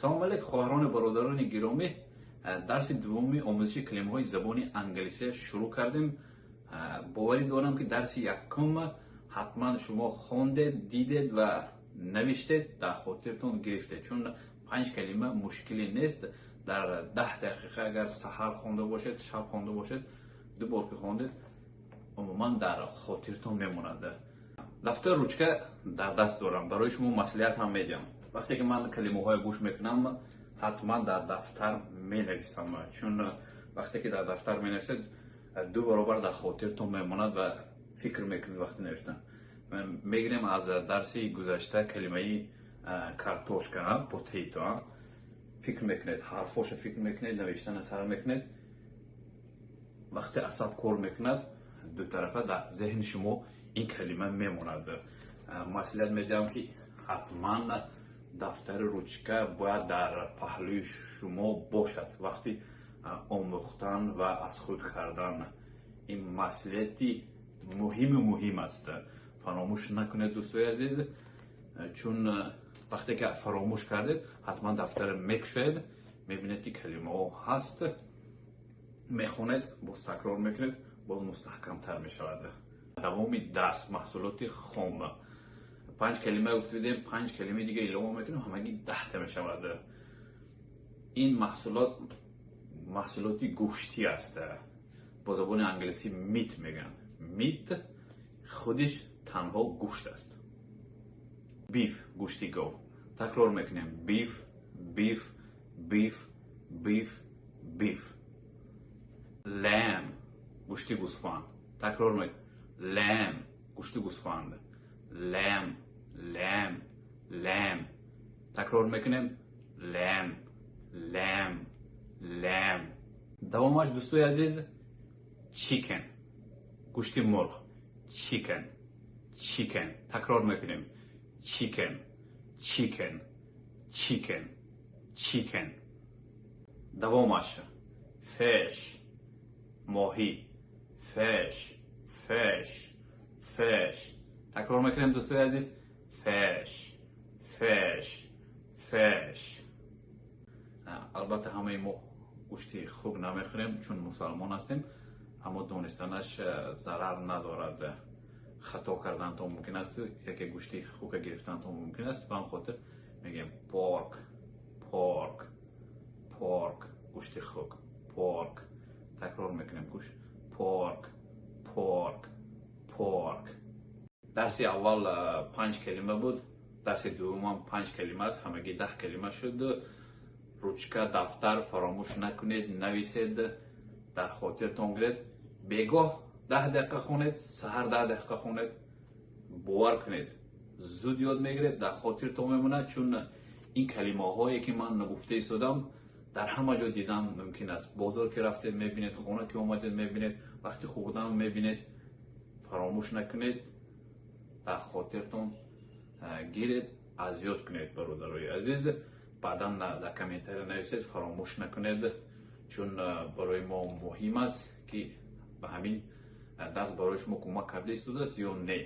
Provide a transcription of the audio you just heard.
Салом алейк, хоҳарону бародарони гиромӣ. Дарси дуввуми омӯзиши калимаҳои забони англисия шурӯъ кардем. Боварӣ дорам, ки дарси якум ҳатман шумо хондед, дидед ва навиштед, дар хотиртон гирифтед, чун панҷ калима мушкиле нест. Дар 10 дақиқа, агар саҳар хонда бошед, шаб хонда бошед, ду бор ки хондед, умуман дар хотиртон мемонад. Дафтар, ручка дар даст дорам, барои шумо маслиҳат ҳам медиҳам. Вақте ки ман калимаҳоя гӯш мекунам, ҳатман дар дафтар менависам, чун вақте ки дар дафтар менависед, ду баробар дар хотиртон мемонад ва фикр мекунед вақти навиштан. Мегирем аз дарси гузашта калимаи картошка, potato. Фикр мекунед, ҳарфоша фикр мекунед, навиштана сар мекунед. Вақте асаб кор мекунад, дутарафа дар зеҳни шумо ин калима мемонад. Маслиҳат медиҳам, ки ҳатман дафтари, ручка бояд дар паҳлӯи шумо бошад вақти омӯхтан ва аз худ кардан. Ин маслиҳати муҳиму муҳим аст, фаромӯш накунед, дӯстои азиз, чун вақте ки фаромӯш кардед, ҳатман дафтара мекушоед, мебинед, ки калимаҳо ҳаст, мехонед, боз такрор мекунед, боз мустаҳкамтар мешавад. Давоми дарс: маҳсулоти хом. Панҷ калима гуфтидем, панҷ калимаи дига илова мекунем, ҳамагӣ 10та мешавад. Ин маҳсулот маҳсулоти гӯштӣ аст, бо забони англисӣ meat мегӯянд. Meat худиш танҳо гӯшт аст. Beef, гӯшти гов. Такрор мекунем: beef, beef, beef, beef, beef. Lamb, гӯшти гӯсфанд. Такрор мекунем: lamb, гӯшти гӯсфанд. Lamb, lamb, lamb. Такрор мекунем: lamb, lamb, lamb. Давомаш, дӯстои азиз, chicken, гӯшти мурғ. Chicken, chicken. Такрор мекунем: chicken, chicken, chicken, chicken. Давомаш fish, моҳӣ. Fish, fish, fish. Такрор мекунем, дӯстои азиз: fish, fish, fish. Албатта, ҳамаи мо гӯшти хук намехӯрем, чун мусалмон ҳастем, аммо донистанаш зарар надорад. Хато карданатон мумкин аст, яке гӯшти хука гирифтанатон мумкин аст. Ба ҳам хотир мегӯем: pork, pork, pork, гӯшти хук, pork. Такрор мекунем: гӯшт, pork, pork, pork. Дарси аввал панҷ калима буд, дарси дуввумам панҷ калима аст, ҳамагӣ 10 калима шуд. Ручка, дафтар фаромӯш накунед, нависед, дар хотиртон гиред. Бегоҳ 10 дақиқа хонед, саҳар 10 дақиқа хонед, бовар кунед, зуд ёд мегиред, дар хотиртон мемонад, чун ин калимаҳое ки ман гуфта истодам, дар ҳама ҷо дидан мумкин аст. Бозор ки рафтед, мебинед, хона ки омадед, мебинед, вақти хӯрдан мебинед. Фаромӯш накунед, дар хотиртон гиред, аз ёд кунед, бародарои азиз. Баъдан дар комментария нависед, фаромӯш накунед, чун барои мо муҳим аст, ки ба ҳамин дарс барои шумо кӯмак карда истодааст ё не.